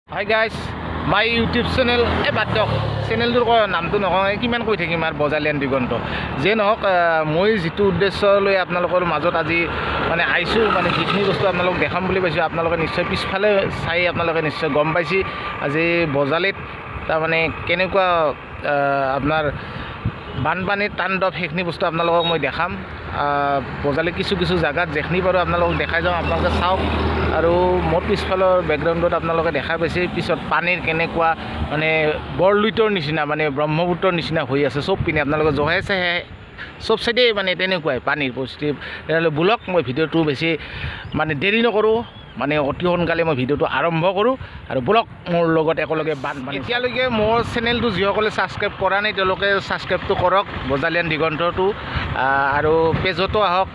Hi guys, my YouTube channel. এই বাদ দিয়ক, চেনেলটোৰ নামটো নকওঁ, এই কিমান কৈ থাকিম আৰু। বজালিয়ান দিগন্ত। যিয়ে নহওক, মই যিটো উদ্দেশ্য লৈ আপোনালোকৰ মাজত আজি মানে আহিছোঁ, মানে যিখিনি বস্তু আপোনালোকক দেখাম বুলি পাইছোঁ, আপোনালোকে নিশ্চয় পিছফালে চাই আপোনালোকে নিশ্চয় গম পাইছে আজি বজালিত তাৰমানে কেনেকুৱা আপোনাৰ বানপানীৰ তাণ্ডৱ, সেইখিনি বস্তু আপোনালোকক মই দেখাম। বজালি কিছু কিছু জেগাত যিখিনি পাৰোঁ আপোনালোকক দেখাই যাওঁ, আপোনালোকে চাওক। আৰু মোৰ পিছফালৰ বেকগ্ৰাউণ্ডত আপোনালোকে দেখা পাইছে পিছত পানীৰ কেনেকুৱা মানে বৰলুইতৰ নিচিনা, মানে ব্ৰহ্মপুত্ৰৰ নিচিনা হৈ আছে চব পিনে। আপোনালোকে জহাই চাই চব চাইডে মানে তেনেকুৱাই পানীৰ পৰিস্থিতি। তেনেহ'লে বোলক, মই ভিডিঅ'টো বেছি মানে দেৰি নকৰোঁ, মানে অতি সোনকালে মই ভিডিঅ'টো আৰম্ভ কৰোঁ আৰু বোলক মোৰ লগত একেলগে বানপানী। এতিয়ালৈকে মোৰ চেনেলটো যিসকলে ছাবস্ক্ৰাইব কৰা নাই, তেওঁলোকে ছাবস্ক্ৰাইবটো কৰক, বজালিয়ান দিগন্তটো। আৰু পেজতো আহক,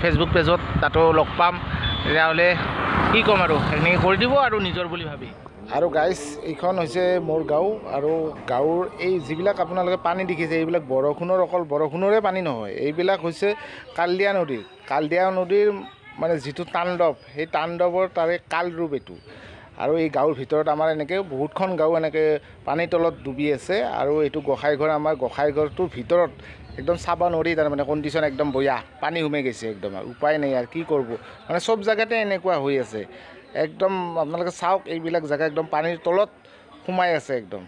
ফেচবুক পেজত, তাতো লগ পাম। তেতিয়াহ'লে কি ক'ম আৰু, সেইখিনি কৰি দিব আৰু নিজৰ বুলি ভাবি। আৰু গাইজ, এইখন হৈছে মোৰ গাঁও। আৰু গাঁৱৰ এই যিবিলাক আপোনালোকে পানী দেখিছে, এইবিলাক বৰষুণৰ, অকল বৰষুণৰে পানী নহয়, এইবিলাক হৈছে কালদিয়া নদীৰ, কালদিয়া নদীৰ মানে যিটো তাণ্ডৱ, সেই তাণ্ডৱৰ তাৰে কাল ৰূপ এইটো। আৰু এই গাঁৱৰ ভিতৰত আমাৰ এনেকৈ বহুতখন গাঁও এনেকৈ পানীৰ তলত ডুবি আছে। আৰু এইটো গোঁসাইঘৰ, আমাৰ গোঁসাইঘৰটোৰ ভিতৰত একদম চাব নোৱাৰি, তাৰমানে কণ্ডিশ্যন একদম বয়া, পানী সোমাই গৈছে একদম আৰু উপায় নাই আৰু কি কৰিব। মানে চব জেগাতে এনেকুৱা হৈ আছে একদম। আপোনালোকে চাওক, এইবিলাক জেগা একদম পানীৰ তলত সোমাই আছে একদম,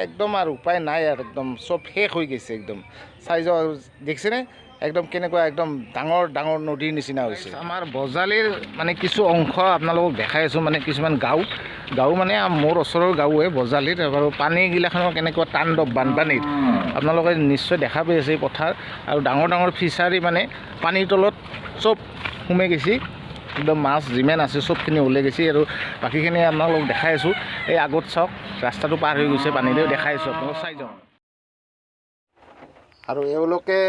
একদম আৰু উপায় নাই আৰু, একদম চব শেষ হৈ গৈছে একদম। চাই যাওক, দেখিছেনে একদম কেনেকুৱা একদম ডাঙৰ ডাঙৰ নদীৰ নিচিনা হৈছে। আমাৰ বজালিৰ মানে কিছু অংশ আপোনালোকক দেখাই আছোঁ, মানে কিছুমান গাঁও, গাঁও মানে মোৰ ওচৰৰ গাঁৱে বজালিত। আৰু পানীগিলাখনৰ কেনেকুৱা তাণ্ডৱ বানপানীত আপোনালোকে নিশ্চয় দেখা পাই আছে। এই পথাৰ আৰু ডাঙৰ ডাঙৰ ফিচাৰী মানে পানীৰ তলত চব সোমাই গৈছে একদম। মাছ যিমান আছে চবখিনি ওলাই গৈছে। আৰু বাকীখিনি আপোনালোকক দেখাই আছোঁ। এই আগত চাওক, ৰাস্তাটো পাৰ হৈ গৈছে পানীৰে, দেখাই আছোঁ আপোনালোক, চাই যাওক। আৰু এওঁলোকে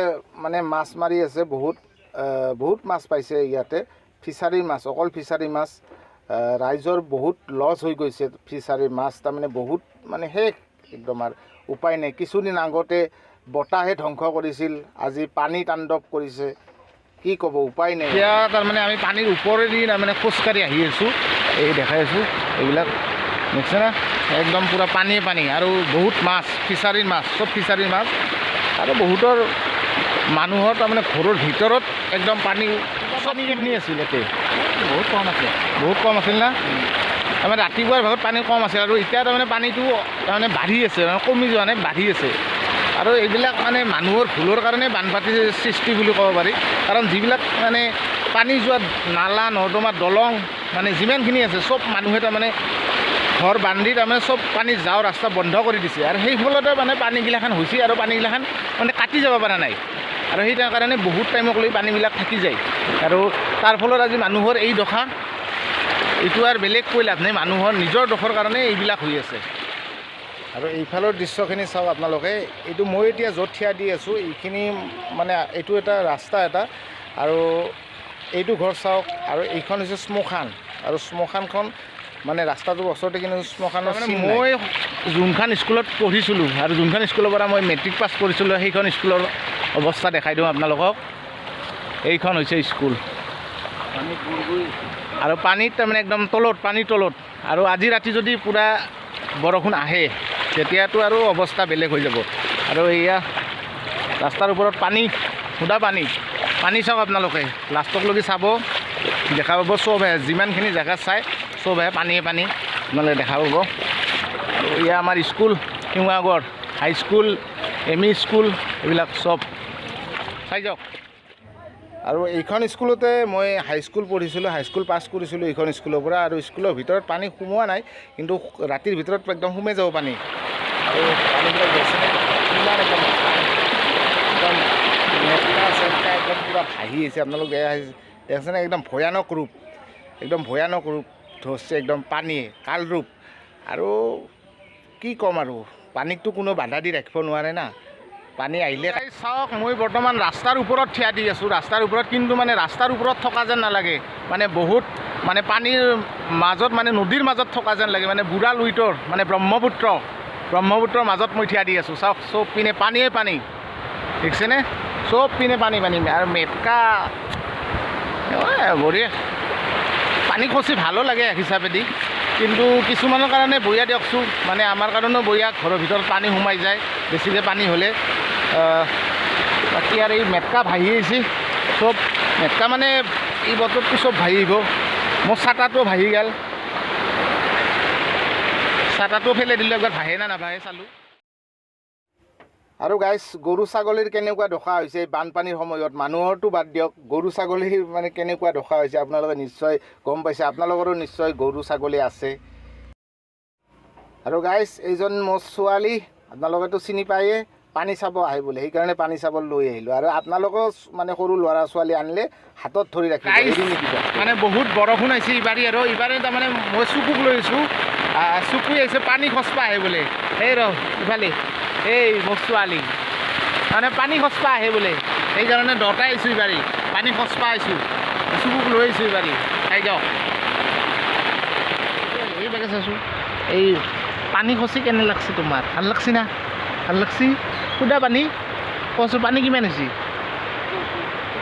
মানে মাছ মাৰি আছে, বহুত বহুত মাছ পাইছে ইয়াতে, ফিচাৰীৰ মাছ, অকল ফিচাৰী মাছ। ৰাইজৰ বহুত লছ হৈ গৈছে। ফিচাৰীৰ মাছ তাৰমানে বহুত মানে শেষ একদম আৰু উপায় নাই। কিছুদিন আগতে বতাহে ধ্বংস কৰিছিল, আজি পানী তাণ্ডৱ কৰিছে, কি ক'ব, উপায় নাই। এতিয়া তাৰমানে আমি পানীৰ ওপৰেদি তাৰমানে খোজকাঢ়ি আহি আছোঁ। এই দেখাই আছোঁ, এইবিলাক দেখিছে না, একদম পূৰা পানীয়ে পানী। আৰু বহুত মাছ, ফিচাৰীৰ মাছ, চব ফিচাৰীৰ মাছ। আৰু বহুতৰ মানুহৰ তাৰমানে ঘৰৰ ভিতৰত একদম পানী, পানীখিনি আছিল ইয়াতে। বহুত কম আছে। বহুত কম আছিল না, তাৰমানে ৰাতিপুৱাৰ ভাগত পানী কম আছিল আৰু এতিয়া তাৰমানে পানীটো তাৰমানে বাঢ়ি আছে, মানে কমি যোৱা নাই, বাঢ়ি আছে। আৰু এইবিলাক মানে মানুহৰ ভুলৰ কাৰণে বানপানীৰ সৃষ্টি বুলি ক'ব পাৰি। কাৰণ যিবিলাক মানে পানী যোৱা নালা নৰ্দমা, দলং, মানে যিমানখিনি আছে, চব মানুহে তাৰমানে ঘৰ বান্ধি তাৰমানে চব পানী যাওঁ ৰাস্তা বন্ধ কৰি দিছে। আৰু সেই ফলতে মানে পানীগিলাখান হৈছে আৰু পানীগিলাখান মানে কাটি যাব পৰা নাই। আৰু সেই কাৰণে বহুত টাইমক লৈ পানীবিলাক থাকি যায় আৰু তাৰ ফলত আজি মানুহৰ এই দশা। এইটো আৰু বেলেগ কৈ লাভ নাই, মানুহৰ নিজৰ দোষৰ কাৰণে এইবিলাক হৈ আছে। আৰু এইফালৰ দৃশ্যখিনি চাওক আপোনালোকে। এইটো মই এতিয়া য'ত থিয় দি আছোঁ, এইখিনি মানে এইটো এটা ৰাস্তা এটা। আৰু এইটো ঘৰ চাওক। আৰু এইখন হৈছে শ্মশান। আৰু শ্মশানখন মানে ৰাস্তাটোৰ ওচৰতে, কিন্তু শ্মশানৰ। মই যোনখন স্কুলত পঢ়িছিলোঁ আৰু যোনখন স্কুলৰ পৰা মই মেট্ৰিক পাছ কৰিছিলোঁ, সেইখন স্কুলৰ অৱস্থা দেখাই দিওঁ আপোনালোকক। এইখন হৈছে স্কুল। পানীত বুৰ গৈ আৰু পানীত তাৰমানে একদম তলত, পানীৰ তলত। আৰু আজি ৰাতি যদি পূৰা বৰষুণ আহে, তেতিয়াতো আৰু অৱস্থা বেলেগ হৈ যাব। আৰু এয়া ৰাস্তাৰ ওপৰত পানী, সুদা পানী। পানী চাওক আপোনালোকে, লাষ্টক লগি চাব, দেখা পাব চবহে, যিমানখিনি জেগা চাই চবহে পানীয়ে পানী আপোনালোকে দেখা পাব। আৰু এয়া আমাৰ school, Singagarh high school, M E school, এইবিলাক চব চাই যাওক। আৰু এইখন স্কুলতে মই হাইস্কুল পঢ়িছিলোঁ, হাইস্কুল পাছ কৰিছিলোঁ এইখন স্কুলৰ পৰা। আৰু স্কুলৰ ভিতৰত পানী সোমোৱা নাই, কিন্তু ৰাতিৰ ভিতৰত একদম সোমাই যাব পানী। আৰু পানীবিলাক দেখিছেনে কিমান একদম একদম মেটকা চেটকা একদম পূৰা ভাহি আহিছে। আপোনালোক দেখিছেনে, একদম ভয়ানক ৰূপ, একদম ভয়ানক ৰূপ ধৰিছে একদম পানীয়ে, কাল ৰূপ। আৰু কি ক'ম আৰু, পানীকতো কোনো বাধা দি ৰাখিব নোৱাৰে না, পানী আহিলে। চাওক, মই বৰ্তমান ৰাস্তাৰ ওপৰত থিয় দি আছোঁ, ৰাস্তাৰ ওপৰত, কিন্তু মানে ৰাস্তাৰ ওপৰত থকা যেন নালাগে, মানে বহুত মানে পানীৰ মাজত, মানে নদীৰ মাজত থকা যেন লাগে। মানে বুঢ়া লুইতৰ, মানে ব্ৰহ্মপুত্ৰ, ব্ৰহ্মপুত্ৰৰ মাজত মই থিয় দি আছোঁ। চাওক, চব পিনে পানীয়ে পানী, দেখিছেনে, চব পিনে পানী পানী। আৰু মেটকা বঢ়িয়া, পানী খচি ভালো লাগে এক হিচাপেদি। কিন্তু কিছুমানৰ কাৰণে বঢ়িয়া দিয়কচোন, মানে আমাৰ কাৰণেও বঢ়িয়া, ঘৰৰ ভিতৰত পানী সোমাই যায় বেছিকৈ পানী হ'লে। বাকী আৰু এই মেটকা ভাহি আহিছে চব, মেটকা মানে এই বতৰটো চব ভাহি আহিব। মোৰ ছাতাটো ভাহি গ'ল, ছাতাটো ফেলে দিলোঁ একবাৰ, ভাহে না নাভাহে চালোঁ। আৰু গাইছ, গৰু ছাগলীৰ কেনেকুৱা দশা হৈছে এই বানপানীৰ সময়ত, মানুহৰটো বাদ দিয়ক, গৰু ছাগলীৰ মানে কেনেকুৱা দশা হৈছে আপোনালোকে নিশ্চয় গম পাইছে, আপোনালোকৰো নিশ্চয় গৰু ছাগলী আছে। আৰু গাইছ, এইজন মোৰ ছোৱালী, আপোনালোকেতো চিনি পায়ে, পানী চাব আহে বোলে, সেইকাৰণে পানী চাব লৈ আহিলোঁ। আৰু আপোনালোকেও মানে সৰু ল'ৰা ছোৱালী আনিলে হাতত ধৰি ৰাখিব, এৰি নিদিব। মানে বহুত বৰষুণ আহিছে এইবাৰী, আৰু এইবাৰে তাৰমানে মই চুকুক লৈ আহিছোঁ, চুকুই আহিছে পানী খচপা আহে বোলে। এই ৰ ইফালে, এই মোৰ ছোৱালী মানে পানী খচপা আহে বোলে, সেইকাৰণে দহটাই আহিছোঁ এইবাৰী, পানী খচপা আহিছোঁ, চুকুক লৈ আহিছোঁ এইবাৰী। খাই যাওক এইবাকে চাইছোঁ। এই পানী খচি কেনে লাগছে তোমাৰ? ভাল লাগছি না? ভাল লাগছি? সুদা পানী কচোন, পানী কিমান হৈছে?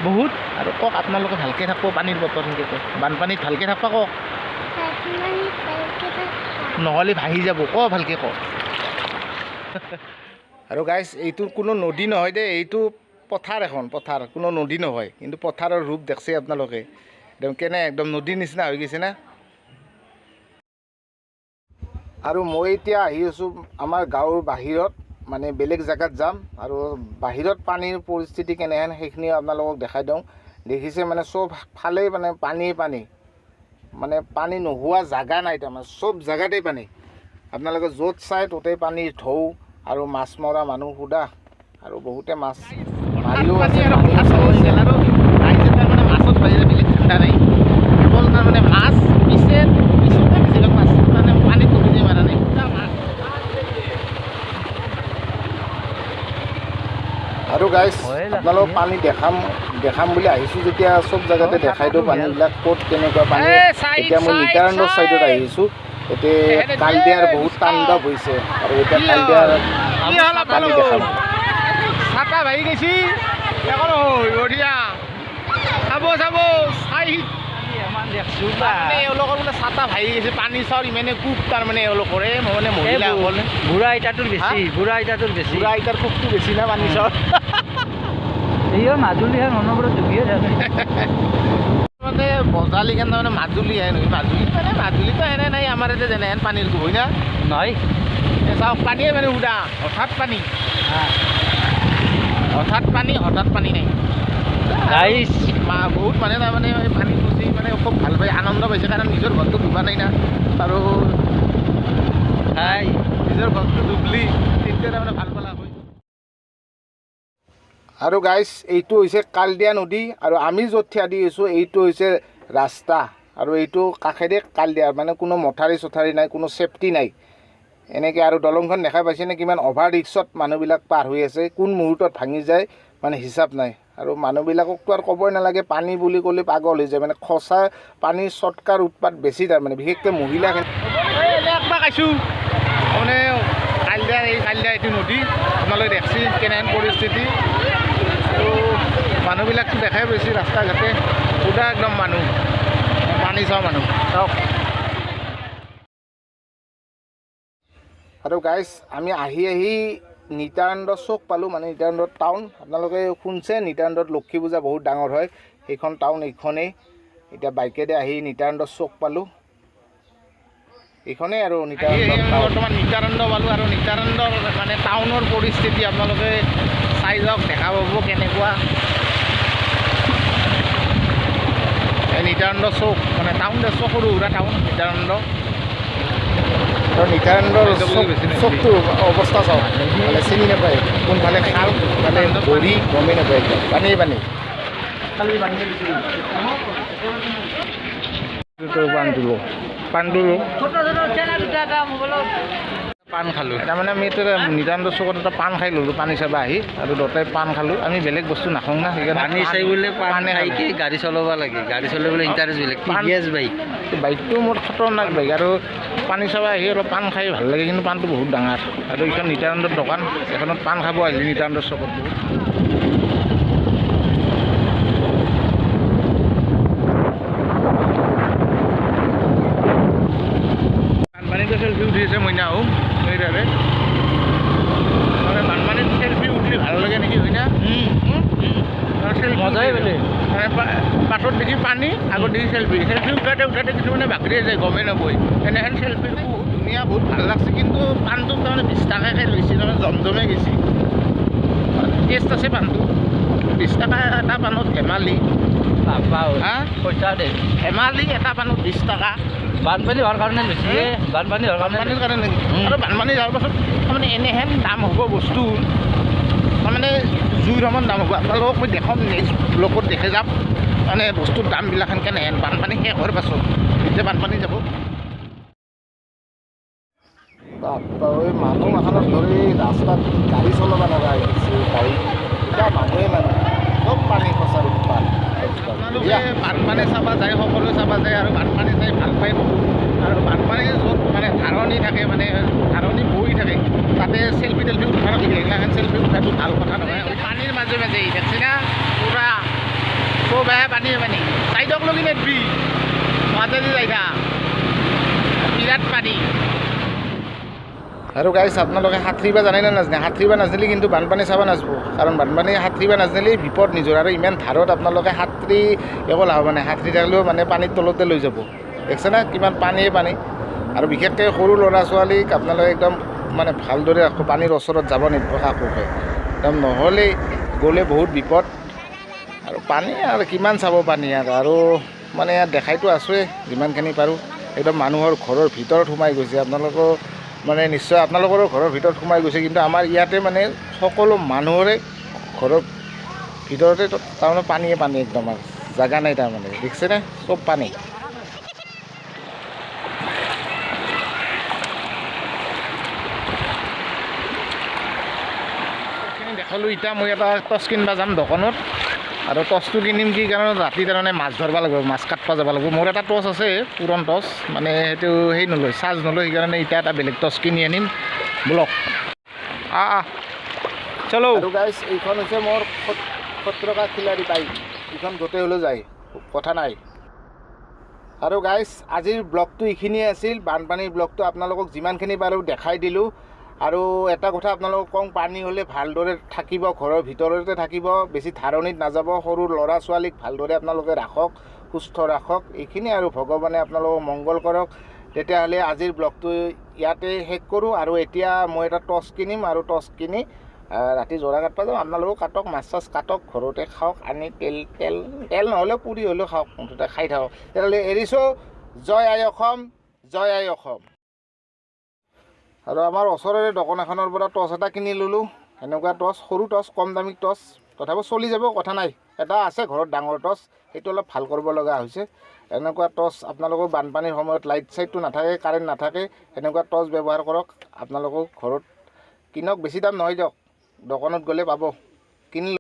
বহুত। আৰু কওক আপোনালোকে ভালকৈ থাকিব পানীৰ বতৰ, সেনেকৈ কওক, বানপানীত ভালকৈ থাকিব কওক, নহ'লে ভাহি যাব, ক ভালকৈ কওক। আৰু গাইছ, এইটো কোনো নদী নহয় দেই, এইটো পথাৰ এখন, পথাৰ, কোনো নদী নহয়, কিন্তু পথাৰৰ ৰূপ দেখছে আপোনালোকে, একদম কেনে একদম নদীৰ নিচিনা হৈ গৈছে না। আৰু মই এতিয়া আহি আছোঁ আমাৰ গাঁৱৰ বাহিৰত, মানে বেলেগ জেগাত যাম, আৰু বাহিৰত পানীৰ পৰিস্থিতি কেনেহেন সেইখিনিও আপোনালোকক দেখাই দিওঁ। দেখিছে মানে চব ফালেই মানে পানীয়ে পানী, মানে পানী নোহোৱা জেগা নাই, তাৰমানে চব জেগাতেই পানী। আপোনালোকে য'ত চাই ত'তেই পানীৰ ঢৌ, আৰু মাছ মৰা মানুহ সুদা, আৰু বহুতে মাছ মাৰিও আছে। মাছত বাহিৰে বেলেগ ঠাণ্ডা নাই, কেৱল তাৰমানে মাছ পিছে পিছতে বেছিভাগ মাছ মানে পানীত ডুবি মাৰা নাই, সুদা মাছ। আৰু গাইছ, আপোনালোক পানী দেখাম দেখাম বুলি আহিছোঁ যেতিয়া চব জেগাতে দেখাই দিওঁ পানীবিলাক ক'ত কেনেকুৱা পানী। এতিয়া মই নিতাৰাণ্ডৰ ছাইডত আহিছোঁ, এতিয়া কালদিয়াৰ বহুত তাণ্ডৱ হৈছে, আৰু এতিয়া কালদিয়াৰ পানী দেখাম। ছাতা ভাহি গৈছি, বঢ়িয়া, চাব চাব চাই এওঁলোকৰ বোলে ছাতা ভাহি গৈছে, পানী চাউল ইমানে কূপ, তাৰমানে এওঁলোকৰে মানে মহিলাসকলে বুঢ়া আইতাটোৰ বেছি, বুঢ়া আইতাটোৰ বেছি, বুঢ়া আইতাৰ কূপটো বেছি না পানী চাউল। এইও মাজুলীহে অনবৰত ডুবিয়ে থাকে। মানে বজালিখন তাৰমানে মাজুলী হে নহয়, মাজুলী মানে মাজুলীতো এনে নাই, আমাৰ ইয়াতে যেনেহেন পানীৰ কূপ হয় না নহয়। চাওক পানীয়ে মানে সুদা, হঠাৎ পানী, হঠাৎ পানী, হঠাৎ পানী নাই। গাইছ, বহুত মানে তাৰমানে পানী খুচি মানে খুব ভাল পায়, আনন্দ পাইছে, কাৰণ নিজৰ ঘৰটো ডুবা নাই না, আৰু নিজৰ ঘৰটো ডুবলি তেতিয়া তাৰমানে ভাল পালা হয়। আৰু গাইছ, এইটো হৈছে কালদিয়া নদী, আৰু আমি য'ত থিয় দি আছোঁ এইটো হৈছে ৰাস্তা, আৰু এইটো কাষেৰে কালদিয়া, মানে কোনো মথাউৰি চথাৰি নাই, কোনো ছেফটি নাই এনেকৈ। আৰু দলংখন দেখা পাইছেনে কিমান অভাৰ ৰিক্সত মানুহবিলাক পাৰ হৈ আছে, কোন মুহূৰ্তত ভাঙি যায় মানে হিচাপ নাই। আৰু মানুহবিলাককতো আৰু ক'বই নালাগে, পানী বুলি ক'লে পাগল হৈ যায়, মানে খচা পানীৰ চটকাৰ উৎপাত বেছি তাৰমানে, বিশেষকৈ মহিলাখিনি। খাইছোঁ মানে কালদিয়া, এই কালদিয়া এইটো নদী আপোনালোকে দেখছি কেনেহেন পৰিস্থিতি। তো মানুহবিলাকতো দেখাই পাইছে ৰাস্তা ঘাটে সুদা একদম মানুহ, পানী চোৱা মানুহ চাওক। আৰু গাইছ, আমি আহি আহি নিতাৰাণ্ড চক পালোঁ, মানে নিতাৰাণ্ড টাউন। আপোনালোকে শুনছে নিতাৰাণ্ডত লক্ষী পূজা বহুত ডাঙৰ হয়, সেইখন টাউন এইখনেই। এতিয়া বাইকেৰে আহি নিতাৰাণ্ড চক পালোঁ, এইখনেই আৰু নিতাৰাণ্ড। বৰ্তমান নিতাৰাণ্ড পালোঁ, আৰু নিতাৰাণ্ডৰ মানে টাউনৰ পৰিস্থিতি আপোনালোকে চাই যাওক, দেখা পাব কেনেকুৱা। এই নিতাৰাণ্ড চক মানে টাউন চক, সৰু সুৰা টাউন নিতাৰাণ্ড। আৰু নিতাৰাণ্ডৰ চকটোৰ অৱস্থা চাওক, মানে চিনি নাপায় কোনফালে খাল কোনফালে বৰি, গমেই নাপায়, একদম পানীয়ে পানী। পাণ পাণ খালোঁ, তাৰমানে আমি এতিয়া নিতাৰাণ্ড চকত এটা পাণ খাই ল'লোঁ, পানী চাবা আহি, আৰু দুটাই পাণ খালোঁ। আমি বেলেগ বস্তু নাখাওঁ না, সেইকাৰণে পানী চাই বোলে পাণ খাই কি গাড়ী চলাব লাগে, গাড়ী চলাবলৈ ইণ্টাৰেষ্ট বেলেগ। টিভিএছ বাইক, বাইকটো মোৰ খতৰনাক বাইক। আৰু পানী চাবা আহি অলপ পাণ খাই ভাল লাগে, কিন্তু পাণটো বহুত ডাঙৰ। আৰু এইখন নিতাৰাণ্ডৰ দোকান, এইখনত পাণ খাব আহিলে নিতাৰাণ্ড চকত বহুত। উঠি আছে মইনা আহোঁ সেইদৰে। মানে বানপানীত চেলফি উঠি ভাল লাগে নেকি, হয় না? মজাই বেলেগ। মানে পাছত দেখি পানী, আগত দেখি চেলফি। চেলফি উঠাতে উঠাতে কিছুমানে বাগৰিয়ে যায়, গমেই নাপায়। এনেহেন চেলফি বহুত ধুনীয়া, বহুত ভাল লাগছে। কিন্তু পাণটো তাৰমানে 20 টকাকৈ লৈছে, তাৰমানে জমজমে গৈছে। টেষ্ট আছে পাণটো, 20 টকা এটা পাণত ধেমালি। হা, পইচা দে। ধেমালি এটা পাণত 20 টকা। বানপানী হোৱাৰ কাৰণে বেছি, বানপানী হোৱাৰ কাৰণে। বানপানীৰ কাৰণে নেকি? আৰু বানপানী যোৱাৰ পাছত তাৰমানে এনেহেন দাম হ'ব বস্তুৰ, তাৰমানে জুইৰ সমান দাম হ'ব। আপোনালোকক মই দেখাম, নেক্সট ব্লগত দেখি যাম মানে বস্তুৰ দামবিলাক কেনেহেন বানপানী শেষ হোৱাৰ পাছত, যেতিয়া বানপানী যাব। বাপ্পা ঐ, মানুহ মাখানত ধৰি ৰাস্তাত গাড়ী চলাব লগা হৈ গৈছে। গাড়ী এতিয়া মানুহে মানুহ চব পানী খচাৰ উৎপাত। আপোনালোকে বানপানী চাবা যায়, সকলোৱে চাবা যায় আৰু বানপানী চাই ভাল পায় বহুত। আৰু বানপানী য'ত মানে ধাৰণি থাকে, মানে ধাৰণি বৈ থাকে, তাতে চেলফি তেলফি উঠবা নালাগে। সেইগিলাখান চেলফি উঠাটো ভাল কথা নহয়। পানীৰ মাজে মাজে দেখছি না, পূৰা চব আহে পানীয়ে পানী। চাইডক লগি নেদবি, মাজেদি যাই থাক, বিৰাট পানী। আৰু গাইছ, আপোনালোকে সাঁতুৰিব জানে নে নাজানে? সাঁতুৰিব নাজানিলে কিন্তু বানপানী চাব নাযাব, কাৰণ বানপানী সাঁতুৰিব নাজানিলে বিপদ নিজৰ। আৰু ইমান ধাৰত আপোনালোকে সাঁতুৰি একো লাভ নাই, সাঁতুৰি থাকিলেও মানে পানীৰ তলতে লৈ যাব। দেখছে না কিমান পানীয়ে পানী। আৰু বিশেষকৈ সৰু ল'ৰা ছোৱালীক আপোনালোকে একদম মানে ভালদৰে ৰাখক, পানীৰ ওচৰত যাব নিদিব কাকোকে একদম, নহ'লে গ'লে বহুত বিপদ। আৰু পানী আৰু কিমান চাব পানী আৰু, আৰু মানে ইয়াত দেখাইতো আছোঁৱেই যিমানখিনি পাৰোঁ। একদম মানুহৰ ঘৰৰ ভিতৰত সোমাই গৈছে। আপোনালোকৰ মানে নিশ্চয় আপোনালোকৰো ঘৰৰ ভিতৰত সোমাই গৈছে, কিন্তু আমাৰ ইয়াতে মানে সকলো মানুহৰে ঘৰৰ ভিতৰতে তাৰমানে পানীয়ে পানী একদম, আৰু জাগা নাই তাৰমানে। দেখিছেনে চব পানী। দেখালোঁ। এতিয়া মই এটা টৰ্চ কিনিব যাম দোকানত। আৰু টৰ্চটো কিনিম কি কাৰণত, ৰাতি তাৰমানে মাছ ধৰিব লাগিব, মাছ কাটিব যাব লাগিব। মোৰ এটা টৰ্চ আছে, পুৰণ টৰ্চ, মানে সেইটো সেই নলয়, চাৰ্জ নলয়, সেইকাৰণে এতিয়া এটা বেলেগ টৰ্চ কিনি আনিম। বলক, আহ চলো। আৰু গাইছ, এইখন হৈছে মোৰ খটৰকা খিলাৰী বাইক। এইখন য'তে হ'লেও যায়, কথা নাই। আৰু গাইছ, আজিৰ ব্লগটো এইখিনিয়ে আছিল। বানপানীৰ ব্লগটো আপোনালোকক যিমানখিনি পাৰোঁ দেখাই দিলোঁ। আৰু এটা কথা আপোনালোকক কওঁ, পানী হ'লে ভালদৰে থাকিব, ঘৰৰ ভিতৰতে থাকিব, বেছি ধাৰণিত নাযাব। সৰু ল'ৰা ছোৱালীক ভালদৰে আপোনালোকে ৰাখক, সুস্থ ৰাখক, এইখিনি। আৰু ভগৱানে আপোনালোকক মংগল কৰক। তেতিয়াহ'লে আজিৰ ব্লগটো ইয়াতে শেষ কৰোঁ। আৰু এতিয়া মই এটা টৰ্চ কিনিম, আৰু টৰ্চ কিনি ৰাতি জোৰা কাটিব যাম। আপোনালোকেও কাটক, মাছ চাছ কাটক, ঘৰতে খাওক, আনি তেল তেল তেল নহ'লেও পুৰি হ'লেও খাওক, মুঠতে খাই থাকক। তেতিয়াহ'লে এৰিছোঁ। জয় আই অসম, জয় আই অসম। আৰু আমাৰ ওচৰৰে দোকান এখনৰ পৰা টৰ্চ এটা কিনি ল'লোঁ। এনেকুৱা টৰ্চ, সৰু টৰ্চ, কম দামী টৰ্চ, তথাপিও চলি যাব, কথা নাই। এটা আছে ঘৰত ডাঙৰ টৰ্চ, সেইটো অলপ ভাল কৰিব লগা হৈছে। এনেকুৱা টৰ্চ আপোনালোকৰ বানপানীৰ সময়ত লাইট চাইটটো নাথাকে, কাৰেণ্ট নাথাকে, এনেকুৱা টৰ্চ ব্যৱহাৰ কৰক। আপোনালোকক ঘৰত কিনক, বেছি দাম নহয় দিয়ক, দোকানত গ'লে পাব, কিনি।